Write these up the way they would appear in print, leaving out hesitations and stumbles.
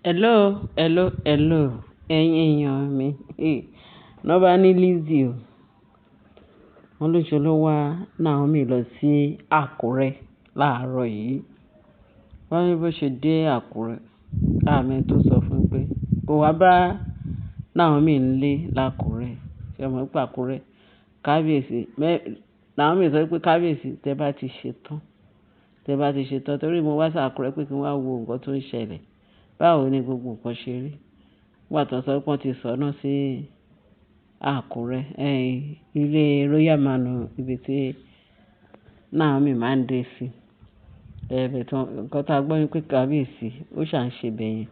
Hello, hello, hello, ẹ̀yin èèyàn mi. Lọ́ bá ní Lizzy o. Wọ́n ló ṣe ló wá Naomi lọ sí Àkúrẹ́ láàárọ̀ yìí. Wọ́n ní bó ṣe dé Àkúrẹ́, àmì tó sọ fún pé kó wá bá Naomi nílé l'Àkúrẹ́. Ṣé o mọ̀ pé Àkúrẹ́? Kábíyèsí, Naomi sọ pé kábíyèsí, tẹ bá ti ṣe tán, tẹ bá ti ṣe tán torí mo wá sí Àkúrẹ́ pé kí n wá wo nǹkan tó ń ṣẹlẹ̀. Báwo ni gbogbo nǹkan ṣe rí? Nígbà tó sọ pé wọ́n ti sọná sí Àkúrẹ́, ilé Royal Manor ibi tí Naomi máa ń dé sí. But nǹkan tí a gbọ́ ní pé kábíyèsí ó ṣà ń ṣe bẹ́yẹn.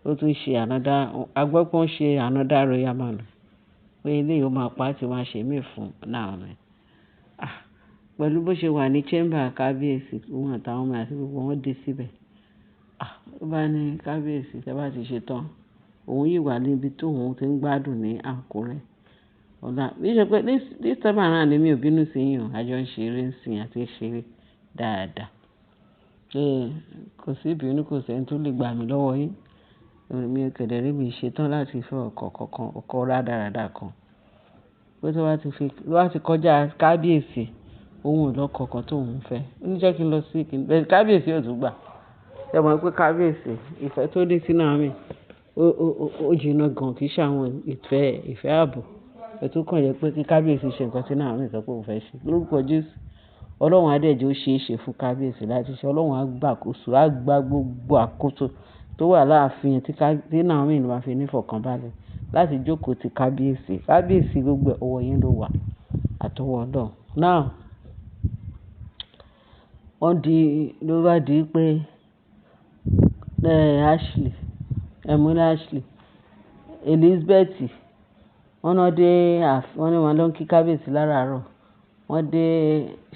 Ó tún ṣe another, a gbọ́ pé ó ń ṣe another Royal Manor. Pé eléyìí ó máa pa tí wọ́n ṣe mí fún Naomi. Ah! Pẹ̀lú bó ṣe wà ní chamber kábíyèsí, òun àtàwọn ọmọ àti gbogbo wọn dé síbẹ̀. Ah! Ó bá ní kábíyèsí, tẹ bá ti ṣe tán, òun yìí wà níbi tó òun ti ń gbádùn ní Àkúrẹ́. Ọ̀la, bí i ṣe pé this time around èmi ò bínú sí yín o. A jọ ń ṣeré ń sìn àti ń ṣeré dáadáa. Kò sí ìbínú, kò sí ẹni tó lè gbà mí lọ́wọ́ yín. Èmi kẹ̀dẹ̀ re mi ṣe tán láti fẹ́ ọkọ kankan, ọkọ rádaràda kan. Pé tó bá ti fi, tó bá ti kọjá kábíyèsí, òun ò lọ́kọ kan tó òun fẹ́. Ó ní jẹ́ kí n lọ sí kí n, but kábíyèsí ò tún gbà. Ṣé o mọ̀ pé kábíyèsí, ìfẹ́ tó ní sí Naomi, ó jiná gan kì í ṣe àwọn ìfẹ́, ìfẹ́ ààbò. Ẹ tún kàn jẹ́ pé kí kábíyèsí ṣe nǹkan tí Naomi sọ pé òun fẹ́ ṣe. Lórúkọ Jésù. Ọlọ́run á dẹ̀ jẹ́ ó ṣe é ṣe fún kábíyèsí láti ṣe. Ọlọ́run á gbà àkóso, á gba gbogbo àkóso tó wà láàfin tí tí Naomi máa fi ní ìfọ̀kànbalẹ̀ láti jókòó ti kábíyèsí. Kábíyèsí gbogbo ọwọ́ yín ló wà àtọwọ́ Ọlọ́run. Now, wọ́n di, ló bá di pé, Ashley, mo ní Ashley, Elizabeth, wọ́n náà dé ààfin, wọ́n ní wọ́n lọ kí kábíyèsí láràárọ̀. Wọ́n dé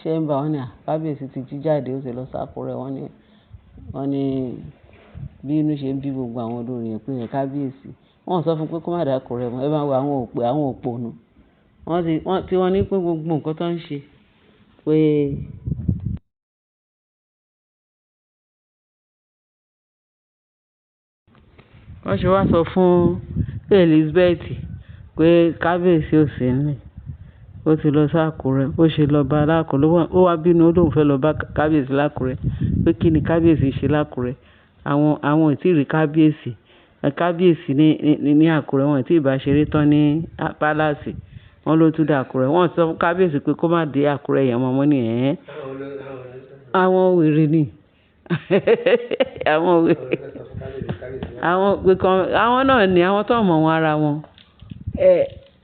chamber, wọ́n ní à, kábíyèsí ti jí jáde ó sì lọ sí Àkúrẹ́. Wọ́n ní bí inú ṣe ń bí gbogbo àwọn olórí yẹn pé kábíyèsí. Wọ́n sọ fún pé kó má dé Àkúrẹ́ mọ́. Ẹ máa wo àwọn òpè, àwọn òpònú. Wọ́n ti, wọ́n, tí wọ́n ní pé gbogbo nǹkan tó ń ṣe pé wọ́n ṣe wá sọ fún Elizabeth pé kábíyèsí ò sí nílé. Ó ti lọ sí Àkúrẹ́. Ó ṣe lọ bá l'Àkúrẹ́. Ó wá bínú, ó lóun fẹ́ lọ bá kábíyèsí l'Àkúrẹ́. Pé kí ni kábíyèsí ṣe l'Àkúrẹ́? Àwọn ò tí ì rí kábíyèsí. Kábíyèsí ní Àkúrẹ́, wọ́n ò tí ì bá ṣeré tán ní palace. Wọ́n ló tún dé Àkúrẹ́. Wọ́n sọ fún kábíyèsí pé kó má dé Àkúrẹ́ yẹn mọ́. Mo ní ẹ̀. Àwọn wèrè ni. Àwọn wèrè. Àwọn pé kan, àwọn náà ni àwọn tó mọ̀ wọ́n ara wọn.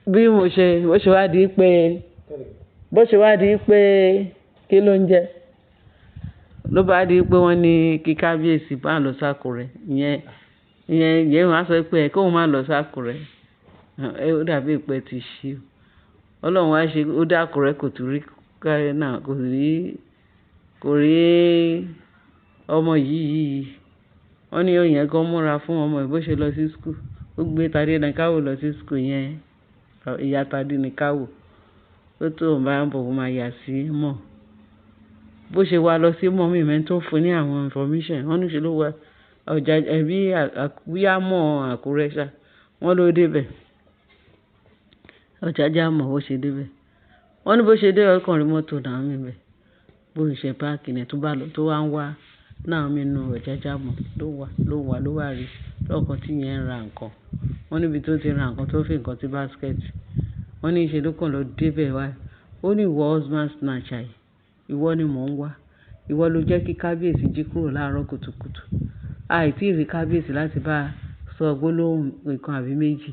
Bí mo ṣe, bó ṣe wá di pé, bó ṣe wá di pé kí ló ń jẹ́? Ló bá di pé wọ́n ní kí kábíyèsí bá lọ sí Àkúrẹ́. Ìyẹn wọ́n á sọ pé kó má lọ sí Àkúrẹ́. Ó dàbí pé ti ṣí. Ọlọ́run wá ṣe, ó dé Àkúrẹ́ kò tún rí náà, kò rí ọmọ yìí yìí. Wọ́n ní ìyẹn gan múra fún ọmọ ẹ̀ bó ṣe lọ sí school. Ó gbé Tádéníkáwò lọ sí school yẹn, ìyá Tádéníkáwò. Ó tó òun bá ń bọ̀, ó máa yà sí mall. Bó ṣe wá lọ sí mall, mi ò mọ̀ ẹni tó fún ní àwọn information. Wọ́n ní ṣe ló wá ọjà, ẹbí, bóyá mall Àkúrẹ́ ṣá. Wọ́n ló dé bẹ̀. Ọ̀jájá mall bó ṣe dé bẹ̀. Wọ́n ní bó ṣe dé, ó kàn rí mọ́tò Naomi bẹ̀. Bó ṣe park ní tó bá lọ, tó wá ń wá Naomi nínú Ọ̀jájá mall ló wà, ló wà, ló wà rí lọ́kàn tí ìyẹn ń ra nǹkan. Wọ́n níbi tó ti ra nǹkan tó fi nǹkan sí basket. Wọ́n ní ṣe ló kàn lọ dé bẹ̀ wá. Ó ní ìwọ husband snatcher yìí, ìwọ ni mò ń wá. Ìwọ ló jẹ́ kí kábíyèsí jí kúrò láàárọ̀ kùtùkùtù. A ì tí rí kábíyèsí láti bá sọ gbólóhùn nǹkan àbí méjì.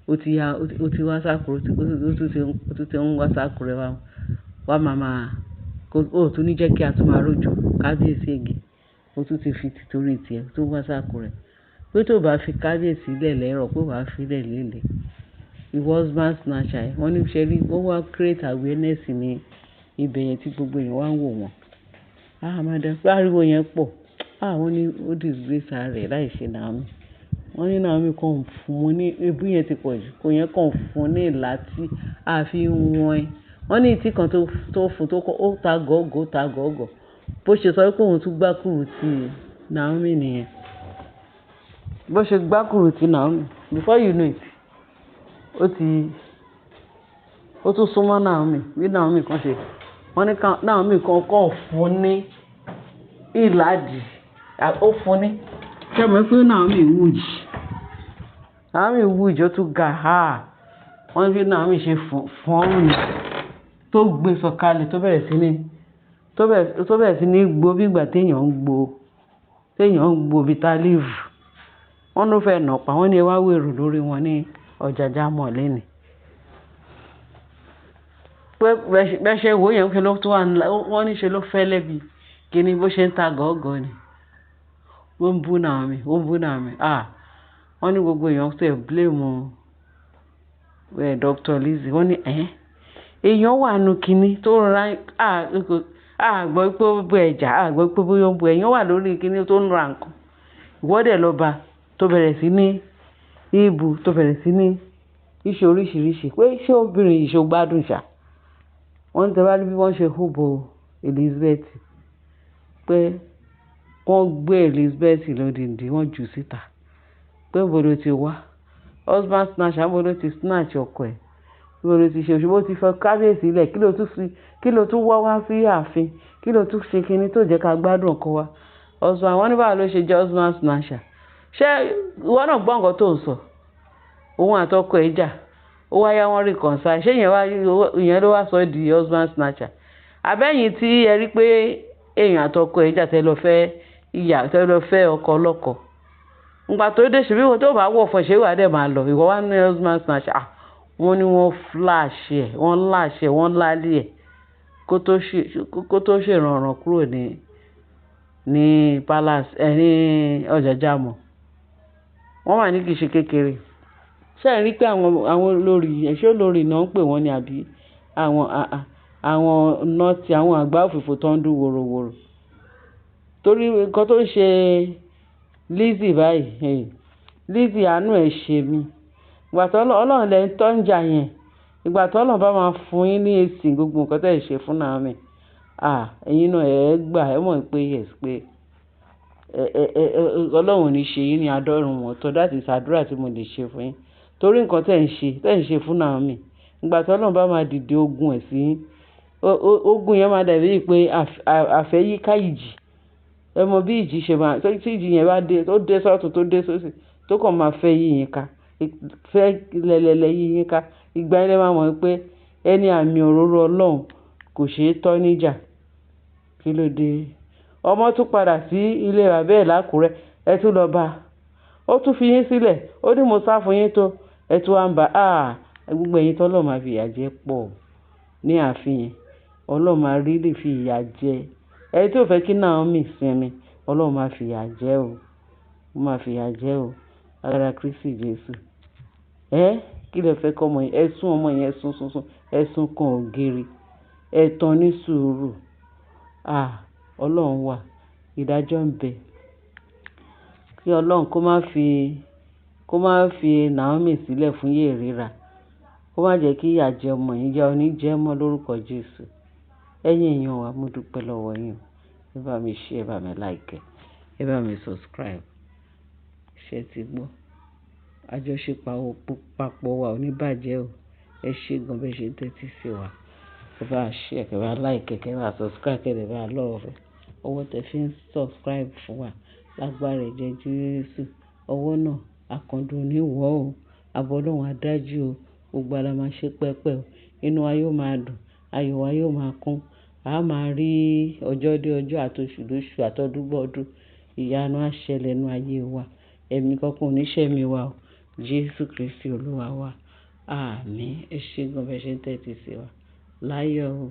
Ó ti ya, ó ti wá sí Àkúrẹ́, ó tún ti ń wá sí Àkúrẹ́ wá, wá máa máa, ó tún ní jẹ́ kí a tún máa rojú kábíyèsí again. Ó tún ti fi títorí tí ẹ tó wá sí Àkúrẹ́. Pé tó bá fi kábíyèsí lẹ̀ lẹ́rọ̀, pé wàá fi lẹ̀ lélẹ̀. Ìwọ husband snatcher yìí. Wọ́n ní ṣe rí, ó wá create awareness ní ibẹ̀ yẹn tí gbogbo èèyàn wá ń wò wọ́n. Ah, madam, pé ariwo yẹn pọ̀. Ah, wọ́n ní ó disgrace ara rẹ̀ láì ṣe Naomi. Wọ́n ní Naomi kàn fún un ní, ebú yẹn ti pọ̀ jù. Kò yẹn kàn fún un ní ìlà tí a fi ń wọ́n ẹ. Wọ́n ní ìtí kan tó fún tó kọ́, ó ta gọ̀ọ̀gọ̀, ó ta gọ̀ọ̀gọ̀. Bó ṣe sọ pé òun tún gbá kúrú tí Naomi nìyẹn. Bó ṣe gbá kùrùtì Naomi, before you know it, ó ti, ó tún súnmọ́ Naomi. Bí Naomi kan ṣe, wọ́n ní ká Naomi kan kọ́ fún ní ìlàjì, ó fún ní. Ṣé o mọ̀ pé Naomi huge? Naomi huge, ó tún ga. Ha! Wọ́n ní bí Naomi ṣe fún, fún ní, tó gbé sọ̀kalẹ̀, tó bẹ̀rẹ̀ sí ní, tó bẹ̀rẹ̀ sí ní gbó bí ìgbà tí èèyàn ń gbó, tí èèyàn ń gbó bitter leaf. Wọ́n ló fẹ́ nà pa, wọ́n ní ẹ wá wèrò lórí wọn ní Ọ̀jájá Mall lónìí. Pé bẹ́ ṣe wò yẹn, ṣe ló tún wà ńlá, wọ́n ní ṣe ló fẹ́lẹ́ bí kíni bó ṣe ń ta gọ̀ọ̀gọ̀ ni. Ó ń bú Naomi, ó ń bú Naomi. Ah! Wọ́n ní gbogbo èèyàn tẹ̀ blame Dr. Lizzie. Wọ́n ní, "Ẹ́n, èèyàn wà nínú kíní tó ń ra, a gbọ́ pé ó bú ẹja, a gbọ́ pé bóyá ó ń bú, èèyàn wà lórí kíní tó ń ra nǹkan. Ìwọ dẹ̀ lọ bá tó bẹ̀rẹ̀ sí ní ìbú, tó bẹ̀rẹ̀ sí ní ṣe oríṣìíríṣìí pé ṣé obìnrin yìí ṣe ó gbádùn ṣá?" Wọ́n ní tí ẹ bá rí bí wọ́n ṣe hùbò Elizabeth, pé wọ́n gbé Elizabeth lódindi, wọ́n jù síta. Pé níbo ló ti wá? Husband snatcher, níbo ló ti snatch ọkọ ẹ̀? Níbo ló ti ṣe? Ṣé bó ti fẹ́ kábíyèsí lẹ̀? Kí ló tún fi, kí ló tún wá wá sí ààfin? Kí ló tún ṣe kíní tó jẹ́ ká gbádùn ọkọ wa? Husband, wọ́n ní báwo ló ṣe jẹ́ husband snatcher? Ṣé ìwọ náà gbọ́ nǹkan tó ń sọ? Òun àti ọkọ ẹ̀ jà. Ó wá yá wọ́n reconcile. Ṣé ìyẹn wá, ìyẹn ló wá sọ di husband snatcher? Àbẹ́yìn tí ẹ rí pé èèyàn àti ọkọ ẹ̀ jà, tẹ lọ fẹ́ ìyá, tẹ lọ fẹ́ ọkọ ọlọ́kọ. Ìgbà tó dé, ṣebí tó bá wọ̀ fún ẹ, ṣé wà dẹ̀ máa lọ? Ìwọ wá ní husband snatcher. Ah! Wọ́n ní wọ́n flash ẹ̀, wọ́n lash ẹ̀, wọ́n lálé ẹ̀ kó tó ṣe ìrànràn kúrò ní palace, ẹ ní Ọ̀jájá Mall. Wọ́n wà ní kìí ṣe kékeré. Ṣé ẹ rí pé àwọn olórí yẹn, ṣé olórí náà ń pè wọ́n ni àbí àwọn naughty, àwọn àgbá òfìfo tó ń dún wòròwòrò? Torí nǹkan tó ń ṣe Lizzie báyìí, Lizzie àánú ẹ̀ ṣe mí. Ìgbà tó Ọlọ́run lẹ ń tọ́ ń jà yẹn. Ìgbà tó Ọlọ́run bá máa fún yín ní èsì gbogbo nǹkan tí ẹ ṣe fún Naomi. Ah! Ẹ̀yin náà ẹ gbà, ẹ mọ̀ pé yes pé Ọlọ́run ò ní ṣe yín ní adọ́run mọ́tọ́. That is àdúrà tí mo lè ṣe fún yín. Torí nǹkan tí ẹ̀ ń ṣe, tí ẹ̀ ń ṣe fún Naomi. Ìgbà tí Ọlọ́run bá máa dìde ogun ẹ̀ sí yín, ogun yẹn máa dàbí pé àfẹ́yíká ìjì. Ẹ mọ bí ìjì ṣe máa, tí ìjì yẹn bá dé, tó dé sọ́tùn, tó dé sóṣì, tó kàn máa fẹ́ yí yín ká, fẹ́ lẹ́lẹ́lẹ́ yí yín ká. Ìgbà yẹn lẹ máa mọ̀ pé ẹni àmì òróró Ọlọ́run kò ṣe é tọ́ níjà. Kí ló dé? Ọmọ tún padà sí ilé bàbá ẹ̀ l'Ákúrẹ́, ẹ tún lọ bá. Ó tún fi yín sílẹ̀. Ó ní mo sá fún yín tó, ẹ tún wá ń bá. Ah! Gbogbo ẹ̀yin tó Ọlọ́run máa fi ìyà jẹ pọ̀ ní ààfin yẹn. Ọlọ́run máa really fi ìyà jẹ. Ẹni tí ò fẹ́ kí Naomi sinmi, Ọlọ́run máa fi ìyà jẹ o. Ó máa fi ìyà jẹ o. Agbára Kristi Jesu. Ẹ́, kí lẹ fẹ́ kọ́ ọmọ yẹn? Ẹ sún ọmọ yẹn, sún, sún, sún. Ẹ sún kan ògiri. Ẹ tán ní sùúrù. Ah! Ọlọ́run wà. Ìdájọ́ ń bẹ. Kí Ọlọ́run kó má fi Naomi sílẹ̀ fún ìyè. Kó má jẹ́ kí ìyà jẹ ọmọ yìí, ìyà ò ní jẹ mọ́ lórúkọ Jésù. Ẹ̀yin èèyàn wa, mo dúpẹ́ lọ́wọ́ yín o. Ẹ bá mi share, ẹ bá mi like, ẹ bá mi subscribe. Ṣé ẹ ti gbọ́? Àjọṣepọ̀ papọ̀ wa ò ní bàjẹ́ o. Ẹ ṣé gan bí ẹ ṣe ń tẹ́tí sí wa. Ẹ bá share, kẹ bá like, kẹ bá subscribe, kẹ dẹ̀ bá love. Ọwọ́ tẹ fi ń subscribe fún wa lágbára ẹ̀jẹ̀ Jésù. Ọwọ́ náà, àkàndùn ò ní wọ́ o. Àbọ̀ Ọlọ́run á dájú o. Gbogbo wa la máa ṣe pẹpẹ o. Inú wa yóò máa dùn, ayọ̀ wa yóò máa kún. A máa rí ọjọ́ dé ọjọ́ àti oṣù lóṣù àtọdún bọ́dún. Ìyanu á ṣẹlẹ̀ nínú ayé wa. Ẹ̀mí kankan ò ní ṣẹ̀mí wa o. Jésù Kristi Olúwa wa. Àmín. Ẹ ṣé gan bí ẹ ṣe ń tẹ́tí sí wa. Láyọ̀ o.